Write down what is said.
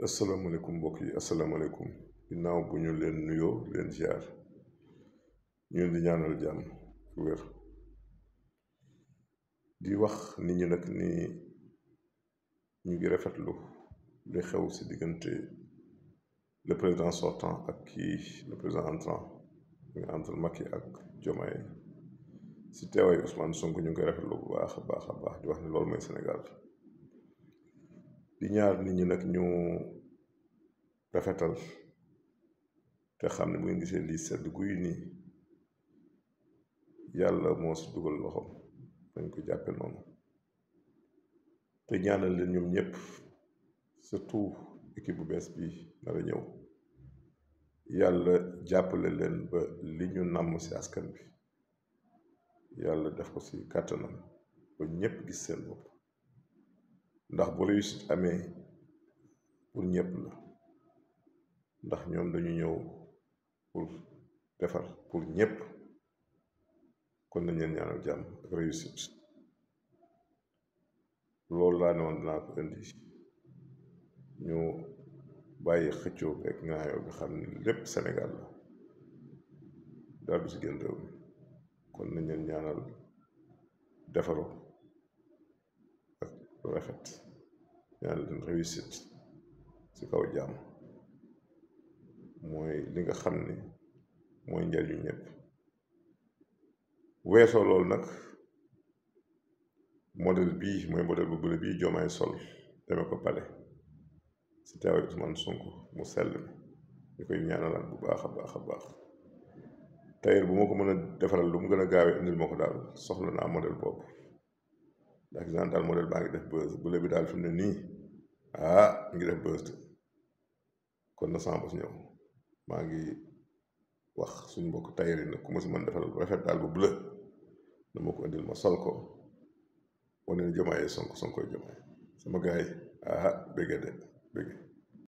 asalaamaaleykum mbokk yi asalaamaaleykum ginnaaw bu ñu leen nuyoo leen ziar ñu di ñaanal jàmm wér di wax nit ñi nag ni ñu ngi rafetlu li xew ci diggante le président sortant ak le président entrant muy entre Macky ak Diomaye ci teewaay Ousmane Sonko ñu ngi koy rafetlu bu baax a baax di wax ni loolu mooy Sénégal di ñaar nit ñi nag ñu rafetal te xam ne bu ngeen gisee lii sedd guy nii yàlla moo si dugal loxoom dañ ko jàppe noonu te ñaanal leen ñoom ñëpp surtout équipe bu bees bi nar a ñëw yàlla jàppale leen ba li ñu nàmm si askan bi yàlla def ko si kàttanam ba ñëpp gis seen bopp ndax bu réussite amee pour ñëpp la ndax ñoom dañu ñëw pour defar pour ñëpp kon nañ leen ñaanal jàmm ak réussite loolu laa ne woon dinaa ko indi ñu bàyyi xëccoo rek ngaayoo nga xam ne lépp Sénégal la daal du si génn réew mi kon nañ leen ñaanal defaru ak rafet ñaanal leen réussite si kaw jàmm mooy li nga xam ne mooy njariñu ñëpp weesoo loolu nag modèle bii mooy modèle bu bële bii Diomaye sol demee ko pale si teewaay Ousmane Sonko mu sell mi ñu koy ñaanalaat bu baax a baax tailleur bu ma ko mën a defaral lu mu gën a gaawee indil ma ko daal soxla naa modèle boobu ndax gis naa daal modèle baa ngi def buzz bële bi daal fi mu ne nii ngi def buzz kon na sama bos ñëw maa ngi wax suñ mbokk tailleur yi nag ku ma si mën defal rafet daal bu bleu dama ko indil ma sol ko wane ne Diomaye Sonko Sonkoy Diomaye sama gars yi bëgge de bëgge